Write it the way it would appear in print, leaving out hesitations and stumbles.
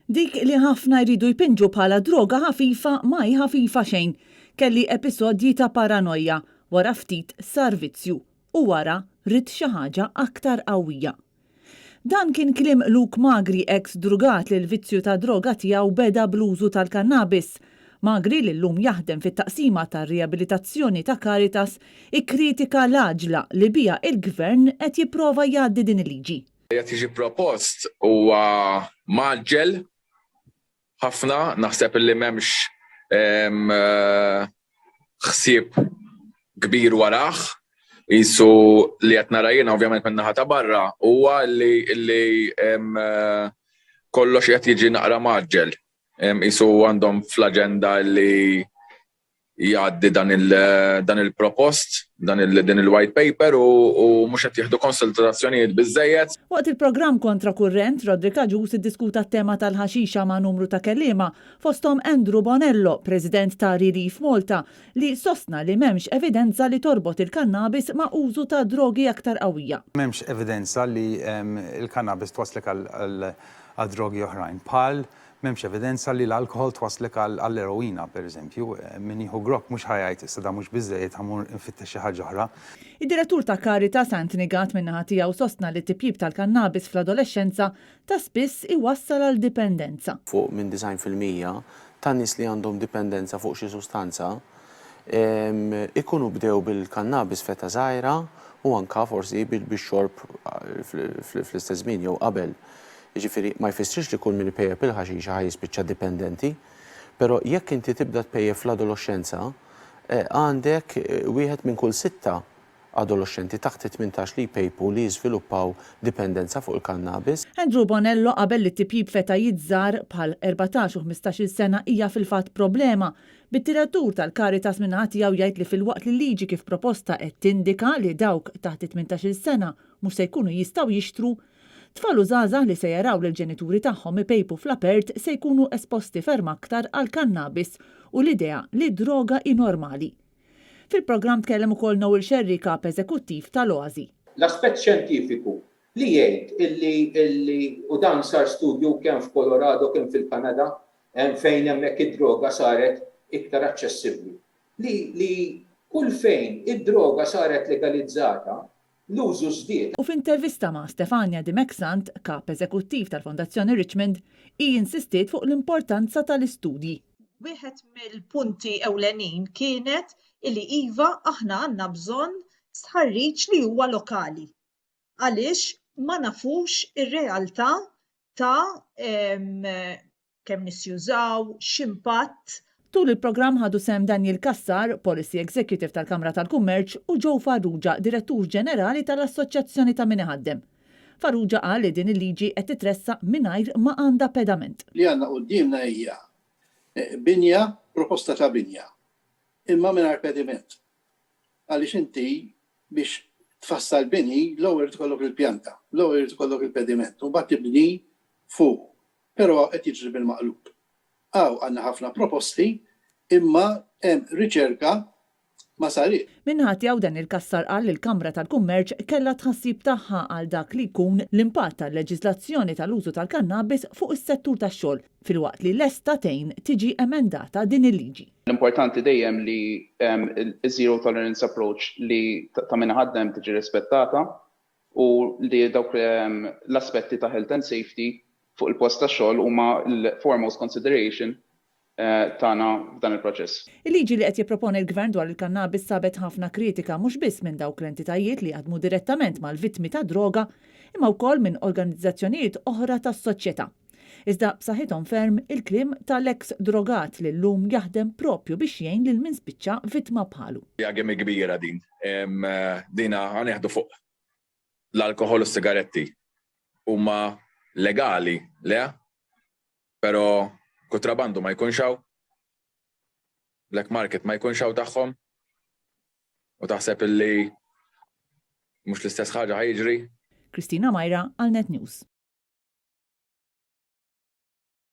Dik li ħafna jridu jpinġu bħala droga ħafifa ma hi ħafifa xejn. Kelli episodji ta' paranoja, wara ftit sar vizzju u wara ridt xi ħaġa aktar qawwija. Dan kien kliem Luke Magri, eks drugat li l-vizzju tad-droga tiegħu beda bl-użu tal-kannabis. Magri, li llum jaħdem fit-taqsima tar-riabilitazzjoni ta' Caritas, ikkritika l-għaġla li biha il-Gvern qed jipprova jgħaddi din il-liġi. Li qed jiġi propost huwa mgħaġġel ħafna, naħseb li m'hemmx ħsieb kbir warah. Qisu li qed nara jiena ovvjament minn naħa ta' barra huwa li li kollox qed jiġi naqra mgħaġġel. Qisu għandhom fl-aġenda li jgħaddi dan il-propost, dan din il-white paper u mhux qed jieħdu konsultazzjonijiet biżżejjed. Waqt il-programm Kontra Kurrent, Roderick Agius iddiskuta t-tema tal-ħaxixa ma' numru ta' kelliema, fosthom Andrew Bonello, President ta' Relief Malta, li sostna li m'hemmx evidenza li torbot il-kannabis ma' użu ta' drogi aktar qawwija. M'hemmx evidenza li l-kannabis twasslek għal drogi oħrajn, bħal M'hemmx evidenza li l-alkoħol twasslek għall-eroina, per eżempju. Min jieħu grokk mhux ħa jgħid issa dan mhux biżżejjed ħa mmur infittex xi ħaġa oħra. Id-Direttur ta' Caritas, Anthony Gatt min-naħa tiegħu sostna li t-tipjip tal-kannabis fl-adolexxenza ta' spiss iwassal għal dipendenza. Fuq minn 90% tan-nies li għandhom dipendenza fuq xi sustanza ikunu bdew bil-kannabis f'età żgħira u anke forsi bix-xorb fl-istess żmien jew qabel. Jiġifieri ma jfissirx li kull min ipejjep il-ħaxixa ħa jispiċċa dipendenti, però jekk inti tibda tpejjep fl-adoloxxenza, għandek wieħed minn kull sitta adoloxxenti taħt it-tmintax li jpejpu li jiżviluppaw dipendenza fuq il-kannabis. Andrew Bonello qabel li t-tipjip f'etajiet żgħar bħal 14 u 15-il sena hija fil-fatt problema, bid-Direttur tal-Caritas min-naħa tiegħu jgħid li filwaqt li l-liġi kif proposta qed tindika li dawk taħt it-tmintax-il sena mhux se jkunu jistgħu jixtru, Tfal u żgħażagħ li se jaraw lill-ġenituri tagħhom ipejpu fl-apert se jkunu esposti ferm aktar għall-kannabis u l-idea li d-droga hi normali. Fil-programm tkellem ukoll Noel Scerri Kap Eżekuttiv tal-Oasi. L-aspett xjentifiku li jgħid illi illi u dan sar studju kemm f'Colorado kemm fil-Kanada fejn hemmhekk id-droga saret iktar aċċessibbli li li kull fejn id-droga saret legalizzata l-użu żdied. U f'intervista ma' Stefania Dimech Sant, Kap Eżekuttiv tal-Fondazzjoni Richmond, hi insistiet fuq l-importanza tal-istudji. Wieħed mill-punti ewlenin kienet illi iva aħna għandna bżonn stħarriġ li huwa lokali. Għaliex ma nafux ir-realtà ta' kemm nies jużaw, x'impatt. Tul il-programm ħadu sehem Daniel Cassar, Policy Executive tal-Kamra tal-Kummerċ u Joe Farrugia, Direttur Ġenerali tal-Assoċjazzjoni ta' Min Iħaddem. Farrugia qal li din il-liġi qed titressaq mingħajr ma għandha pedament. Li għandna quddiemna hija binja, proposta ta' binja, imma mingħajr pediment. Għaliex inti biex tfassal bini l-ewwel irid ikollok il-pjanta, l-ewwel irid ikollok il-pediment u mbagħad tibni fuqu. Però qed jiġri bil-maqlub. Hawn għandna ħafna proposti imma hemm riċerka ma saritx. Min-naħa tiegħu Daniel Cassar qal li l-Kamra tal-Kummerċ kellha t-tħassib tagħha għal dak li jkun l-impatt tal-leġiżlazzjoni tal-użu tal-kannabis fuq is-settur tax-xogħol filwaqt li lesta tgħin tiġi emendata din il-liġi. L-importanti dejjem li ż-zero tolerance approach li ta' min iħaddem tiġi rispettata u li dawk l-aspetti ta' health and safety fuq il-post tax-xogħol huma l-foremost consideration tagħna f'dan il-proċess. Il-liġi li qed jipproponi l-Gvern dwar il-kannabis sabet ħafna kritika mhux biss minn dawk l-entitajiet li jaħdmu direttament mal-vittmi tad-droga imma wkoll minn organizzazzjonijiet oħra tas-soċjetà. Iżda b'saħħithom ferm il-kliem tal-eks drogat li llum jaħdem propju biex jgħin lil min spiċċa vittma bħalu. Hija gimmick kbira din. Dina ħa nieħdu fuq l-alkoħol u s-sigaretti. Huma legali, le? Però kutrabandu ma jkunx hawn? Black market ma jkunx hawn tagħhom? U taħseb illi mhux l-istess ħaġa ħa jiġri? Christina Myra għal Net News.